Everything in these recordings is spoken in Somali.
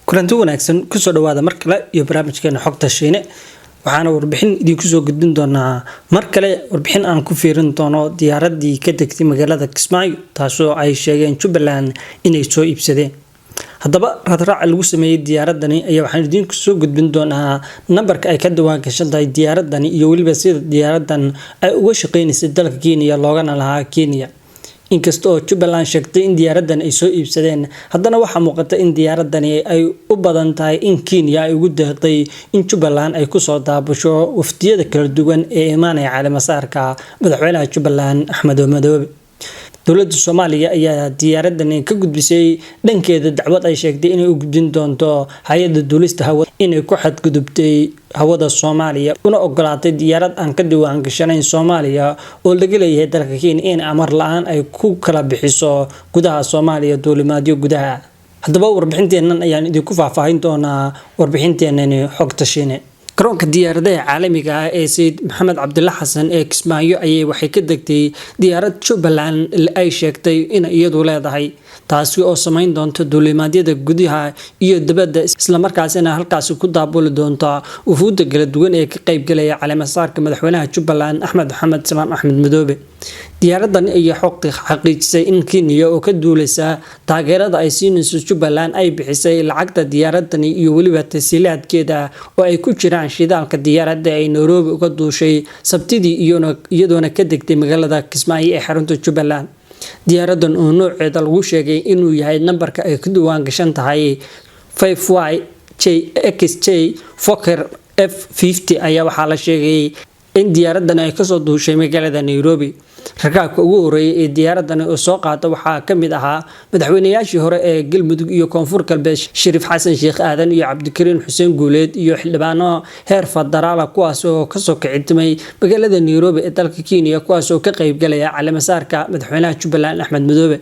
Kulanti wanaagsan, kusoo dhawaada mar kale iyo barnaamijkeena Xogta Shiine. Waxaana warbixin idinku soo gudbin doonaa mar kale warbixin aan ku fiirin doono diyaaradii ka degtay magaalada Kismaayo, taasoo ay sheegeen Jubbaland inay soo iibsadeen. Haddaba, raadraaca lagu sameeyey diyaaradani ayaa waxaan idinku soo gudbin doonaa nambarka ay ka diwaan gashan tahay diyaaradani iyo weliba sida diyaaradan ay uga shaqeynaysay dalka Kenya loogana lahaa Kenya. Inkasta oo Jubbaland sheegtay in diyaaradan ay soo iibsadeen, haddana waxaa muuqata in diyaaradani ay u badan tahay in Kenya ay ugu deeqday in Jubbaland ay kusoo daabasho wafdiyada kala duwan ee imaanaya caleemasaarka madaxweynaha Jubbaland, Axmed Madoobe. Dowladda Soomaaliya ayaa diyaaradani ka gudbisay dhankeeda dacwad ay sheegtay inay u gudbin doonto hay-adda duulista hawada inay ku xadgudubtay hawada Soomaaliya, una ogolaatay diyaarad aan ka diwaan gashanayn Soomaaliya oo laga leeyahay dalka Kenya in amar la-aan ay ku kala bixiso gudaha Soomaaliya duulimaadyo gudaha. Haddaba, warbixinteennan ayaan idinku faahfaahin doonaa warbixinteenani Xogta Shiine. Garoonka diyaaradaha caalamiga ah ee Sayid Maxamed Cabdilla Xasan ee Kismaayo ayay waxay ka degtay diyaarad Jubbaland ay sheegtay in iyadu leedahay, taasi oo sameyn doonta duulimaadyada gudaha iyo dibadda, islamarkaasina halkaasi ku daabuli doonta wufuudda kala duwan ee ka qaybgalaya caleemasaarka madaxweynaha Jubbaland, Axmed Maxamed Salaam, Axmed Madoobe. Diyaaradan ayaa xogta xaqiijisay in Kenya oo ka duuleysa taageerada ay siinayso Jubbaland ay bixisay lacagta diyaaradani iyo weliba tasiilaadkeeda oo ay ku jiraan shidaalka diyaaradda ay Nairobi uga duushay Sabtidii, iyadoona ka degtay magaalada Kismaayo ee xarunta Jubbaland. Diyaaradan oo nooceeda lagu sheegay inuu yahay nambarka ay ku diwaan gashan tahay 5 Y J X J Fokker F 50 ayaa waxaa la sheegay in diyaaradani ay kasoo duushay magaalada Nairobi. Rakaabka ugu horeeyay ee diyaaradani oo soo qaata waxaa ka mid ahaa madaxweynayaashii hore ee Galmudug iyo Koonfur Galbeed, Shariif Xasan Sheekh Aadan iyo Cabdikariin Xuseen Guuleed, iyo xildhibaano heer federaala, kuwaas oo kasoo kicitimay magaalada Nairobi ee dalka Kenya, kuwaas oo ka qaybgalaya caleemasaarka madaxweynaha Jubbaland, Axmed Madoobe.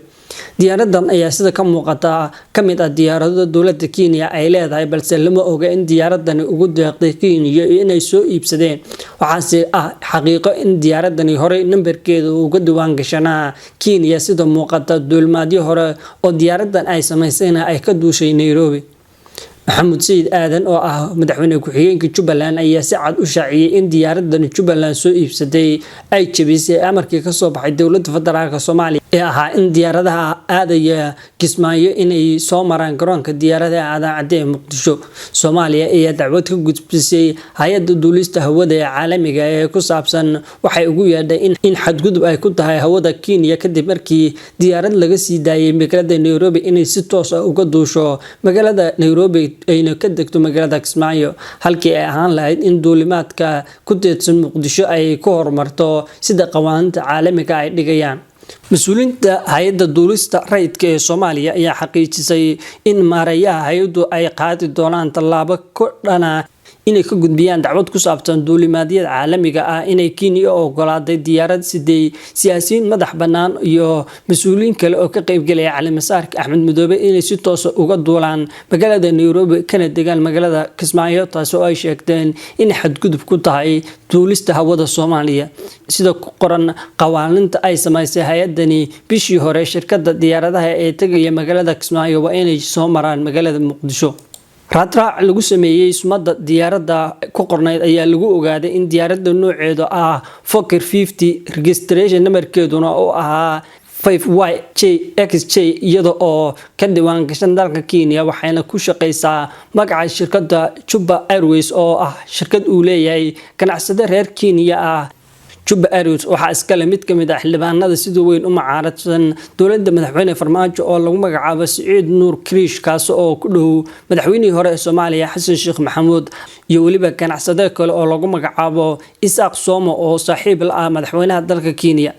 Diyaaradan ayaa sida ka muuqata ka mid ah diyaarado dowlada Kenya ay leedahay, balse lama oga in diyaaradani ugu deeqday Kenya iyo inay soo iibsadeen. Waxaase ah xaqiiqo in diyaaradani horey nambarkeeda uga diwaan gashanaa Kenya, sida muuqata duulimaadyo hore oo diyaaradan ay samaysayna ay ka duushay Nairobi. Maxamuud Sayid Aadan oo ah madaxweyne ku-xigeenka Jubbaland ayaa si cad u shaaciyay in diyaaradani Jubbaland soo iibsatay ay jabisay amarkii kasoo baxay dowlada federaalk Soomaaliya ee ahaa in diyaaradaha aadaya Kismaayo inay soo maraan garoonka diyaaradaha Aadan Cadde ee Muqdisho. Soomaaliya ayaa dacwad ka gudbisay hay-adda duulista hawada ee caalamiga ee ku saabsan waxay ugu yeedhay in xadgudub ay ku tahay hawada Kenya, kadib markii diyaarad laga sii daayay magaalada Nairobi inay si toos ah uga duusho magaalada Nairobi ayna ka degto magaalada Kismaayo, halkii ay ahaan lahayd in duulimaadka ku teedsan Muqdisho ay ku horumarto sida qawaaniinta caalamiga ay dhigayaan. Mas-uuliyiinta hay-adda duulista rayidka ee Soomaaliya ayaa xaqiijisay in maareeyaha hay-addu ay qaadi doonaan tallaabo ku dhana inay ka gudbiyaan dacwad ku saabsan duulimaadyada caalamiga ah inay Kenya ogolaaday diyaarad siday siyaasiyiin madax bannaan iyo mas-uuliyiin kale oo ka qaybgalaya caleemasaarka Axmed Madoobe inay si toosa uga duulaan magaalada Nairobi kana degaan magaalada Kismaayo, taasi oo ay sheegteen inay xadgudub ku tahay duulista hawada Soomaaliya, sida ku qoran qawaaninta ay samaysay hay-adani bishii hore. Shirkada diyaaradaha ee tegaya magaalada Kismaayo waa inay soo maraan magaalada Muqdisho. Raadraac lagu sameeyey sumadda diyaaradda ku qornayd ayaa lagu ogaaday in diyaaradda nooceedu ah Fokker 50, registration numberkeeduna uu ahaa 5 Y J X J, iyada oo ka diwaan gashan dalka Kenya, waxayna ku shaqeysaa magaca shirkadda Jubba Airways oo ah shirkad uu leeyahay ganacsade reer Kenya ah. Jubba Airways waxaa iskale mid kamid ah xildhibaanada sida weyn u mucaaradsan dowladda madaxweyne Farmaajo oo lagu magacaabo Siciid Nuur Kriish, kaasi oo ku dhow madaxweynihii hore ee Soomaaliya, Xasan Sheekh Maxamuud, iyo weliba ganacsade kale oo lagu magacaabo Isaaq Somo oo saaxiib la ah madaxweynaha dalka Kenya.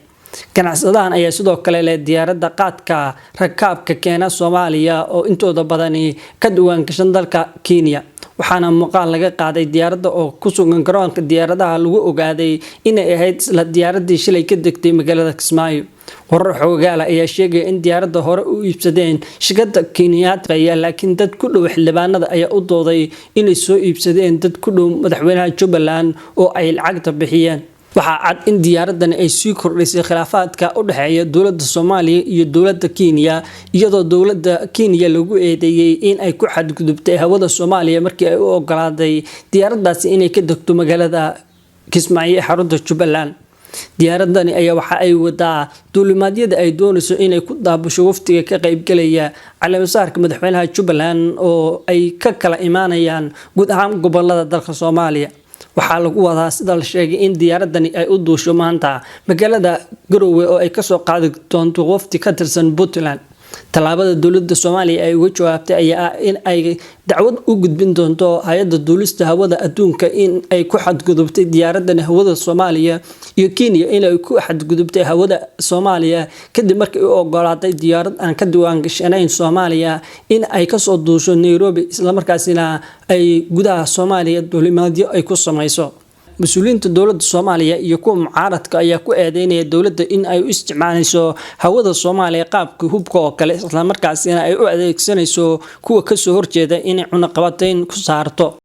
Ganacsadahan ayaa sidoo kale leh diyaaradda qaadka rakaabka keena Soomaaliya oo intooda badani ka diwaan gashan dalka Kenya. Waxaana muuqaal laga qaaday diyaaradda oo ku sugan garoonka diyaaradaha lagu ogaaday inay ahayd isla diyaaradii shalay ka degtay magaalada Kismaayo. Warar xoogaala ayaa sheegaya in diyaaradda hore u iibsadeen shirkadda Kenyatta ayaa, laakiin dad ku dhow xildhibaanada ayaa u dooday inay soo iibsadeen dad ku dhow madaxweynaha Jubbaland oo ay lacagta bixiyeen. Waxaa cad in diyaaradani ay sii kordhisay khilaafaadka u dhexeeya dowladda Soomaaliya iyo dowladda Kenya, iyadoo dowladda Kenya lagu eedeeyey in ay ku xadgudubtay hawada Soomaaliya markii ay u ogolaaday diyaaraddaasi inay ka degto magaalada Kismaayo ee xarunta Jubbaland. Diyaaradani ayaa waxa ay wadaa duulimaadyada ay doonayso inay ku daabusho wafdiga ka qaybgalaya caleemasaarka madaxweynaha Jubbaland oo ay ka kala imaanayaan guud ahaan gobolada dalka Soomaaliya. Waxaa lagu wadaa, sida la sheegay, in diyaaradani ay u duusho maanta magaalada Garowe oo ay kasoo qaadi doonto wafdi ka tirsan Puntland. Tallaabada dowladda Soomaaliya ay uga jawaabtay ayaa ah in ay dacwad u gudbin doonto Hay-adda Duulista Hawada Adduunka in ay ku xadgudubtay diyaaradani hawada Soomaaliya, iyo Kenya inay ku xadgudubtay hawada Soomaaliya kadib markii u ogolaatay diyaarad aan ka diwaangashanayn Soomaaliya in ay kasoo duusho Nairobi, islamarkaasina ay gudaha Soomaaliya duulimaadyo ay ku samayso. Mas-uuliyiinta dowladda Soomaaliya iyo kuwa mucaaradka ayaa ku eedeynaya dowladda in ay u isticmaalayso hawada Soomaaliya qaabka hubka oo kale, islamarkaasina ay u adeegsanayso kuwa kasoo horjeeda inay cunaqabatayn ku saarto.